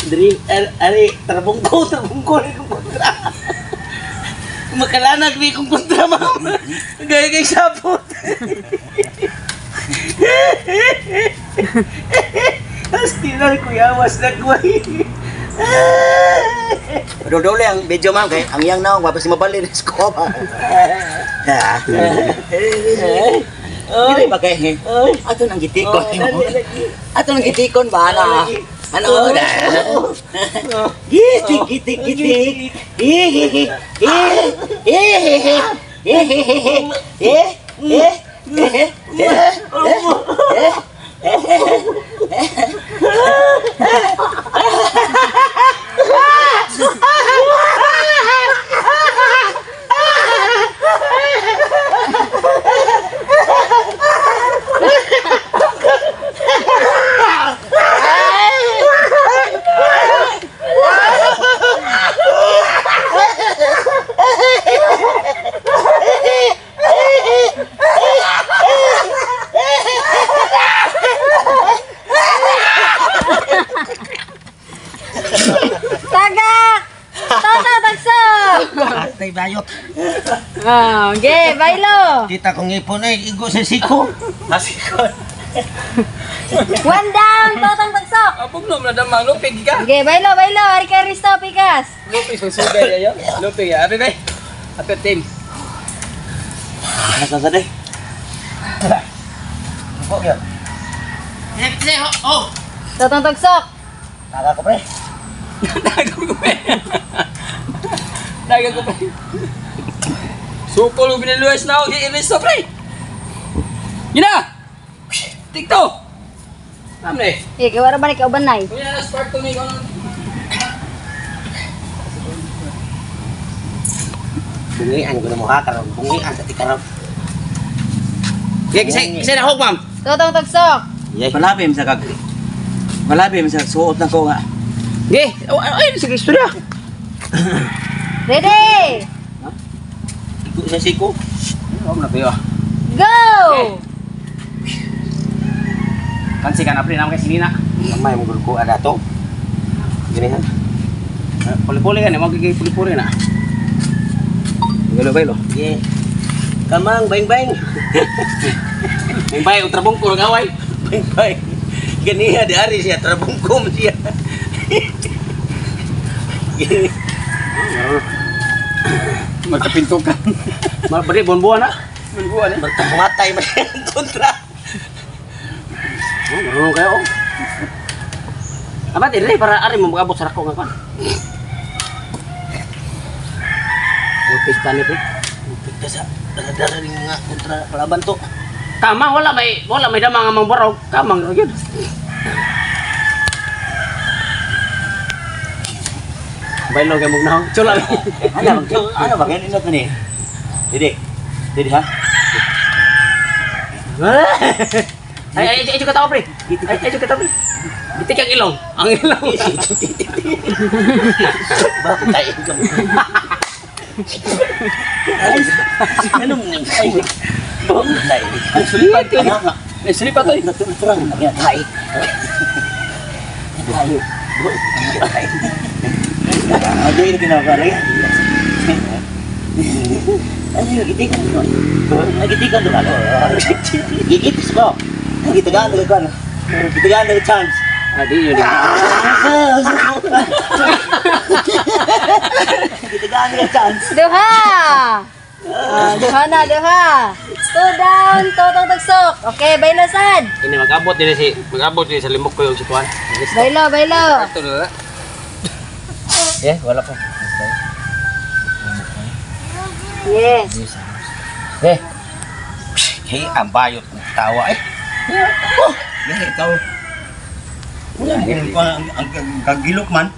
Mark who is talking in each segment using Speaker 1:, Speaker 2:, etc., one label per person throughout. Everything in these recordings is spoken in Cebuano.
Speaker 1: Diri, ari, trabungko ni kong kontra. Makalanag ni kong kontra, ma'am. Gaya kay sapot. Astilan, kuya, was nagway.
Speaker 2: Dole ang video ma'am kay ang iyang naong wapos mabalin sa ko. Dili ba kay ato nang gitikon. Ato nang gitikon ba na? Ano na? Gitik gitik gitik. Eh eh eh eh eh eh eh eh
Speaker 3: Tagak! Toto, tagsok!
Speaker 1: Atay bayot.
Speaker 3: Oh, okay, baylo.
Speaker 1: Kita kong ipon ay igo sa siko.
Speaker 4: Masikon.
Speaker 3: One down, Totong tagsok.
Speaker 4: Apog no, madamang lupig ka.
Speaker 3: Okay, baylo, baylo. Ari kay Risto, pikas.
Speaker 4: Lupig sa sugay ayo. Lupig ya. Ape bay. Ape team.
Speaker 2: Nasa sa day.
Speaker 1: Oh.
Speaker 3: Totong tagsok.
Speaker 2: Taga ko pre.
Speaker 4: Daga ko pre. Daga ko pre. Sukol ko binaluwas na ako kay Risto pre. Gina. Tikto. Amne.
Speaker 3: Eh, kay wala ba ni kauban nay?
Speaker 4: Kunya na spark to ni kono.
Speaker 1: Bungian ko na mukha karon, bungian sa tikaron. Okay, kisay na hog, ma'am.
Speaker 3: Totong tagsok.
Speaker 2: Malabi sa kag. Malabi sa suot na ko nga.
Speaker 1: Okay, ay sige istorya.
Speaker 3: Ready?
Speaker 1: Igo sa siko.
Speaker 4: Huwag na kayo.
Speaker 3: Go!
Speaker 4: Kansi ka na pre, naman kay sinina.
Speaker 1: Gamay mo gulo ko ada to. Gini ha.
Speaker 4: Puli-puli ka na, magiging puli-puli na. Galo baylo.
Speaker 1: Yeah. Kamang bang bang.
Speaker 4: Bang bang, utrabong ko nag-away.
Speaker 1: Bang bang. Ganiha di ari siya trabungkom siya. Gini.
Speaker 4: Magkapintukan.
Speaker 1: Mabari buwan-buwan na.
Speaker 4: Buwan-buwan eh.
Speaker 1: Matay man ang kontra.
Speaker 4: Oh, marunong kayo. Oh. Abat dire para ari mo magabot sa rako nga kwan. Lupig ka ni pre.
Speaker 1: Lupig ka sa dara-dara ning mga kontra kalaban to.
Speaker 4: Kamang wala may dama nga mangbarog, kamang ra gyud. Baylo kay mugnaw. Chula.
Speaker 2: Ano ba? Ano ba kay nindot ni? Didi. Didi ha.
Speaker 4: Ay ay ay ka tao pre. Ay ay ka tao pre. Gitik ang ilong. Ang ilong.
Speaker 1: Bakit tayo ka mo? Ano mo nang ay? Bakit tayo?
Speaker 4: Ang sulipat to. Ay sulipat to.
Speaker 2: Natural na yan. Hay. Hay. Ano yung ginagawa rin? Ano yung gitikan doon? Nagitikan doon ako. Gigitis ko. Gitagaan na ko. Gitagaan na chance.
Speaker 4: Ah, di yun.
Speaker 2: Gitagaan na chance.
Speaker 3: Duha! Duha na, duha. Two down, Totong tagsok. Okay, baylo sad.
Speaker 4: Ini mag-abot din si mag-abot din sa limok ko yung situan.
Speaker 3: Baylo, baylo.
Speaker 4: Ito na.
Speaker 2: Eh, wala pa.
Speaker 3: Yes.
Speaker 2: Eh,
Speaker 1: Hey, ang bayot ng tawa eh.
Speaker 2: oh, ikaw. Wala ang kagilok man.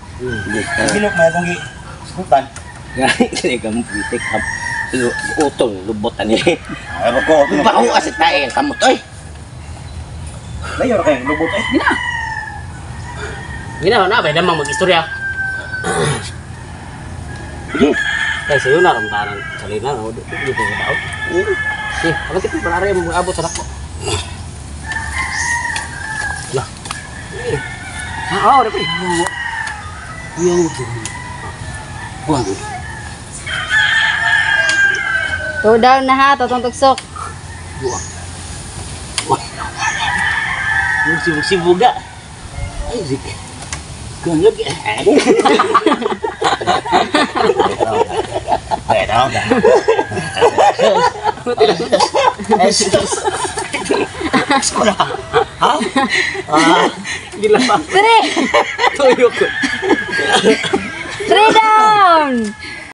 Speaker 2: Kagilok man akong gi-skutan.
Speaker 1: Gani ka mo pitik ha. Utong lubot ani.
Speaker 2: Ay, ko.
Speaker 1: Baho sa tae ang kamot oy.
Speaker 2: Layo ra kay lubot eh.
Speaker 4: Gina. Gina na bay damang mag-istorya.
Speaker 1: Sige.
Speaker 4: Kay sayo na ram tanan salina na di ko tao. Eh, ako tipo para ari mo mag-abot sa dako. Lah. Ah, oh, pre.
Speaker 1: Yung buwang.
Speaker 3: Two down na ha, totong tugsok.
Speaker 1: Buwang. Buwang. Yung sibog-siboga. Ay, zik. Kung lagi. Ay, tawag ka. Sekolah. Ha? Ah,
Speaker 4: Gila pa.
Speaker 3: Three!
Speaker 4: Tuyo ko.
Speaker 3: Three down!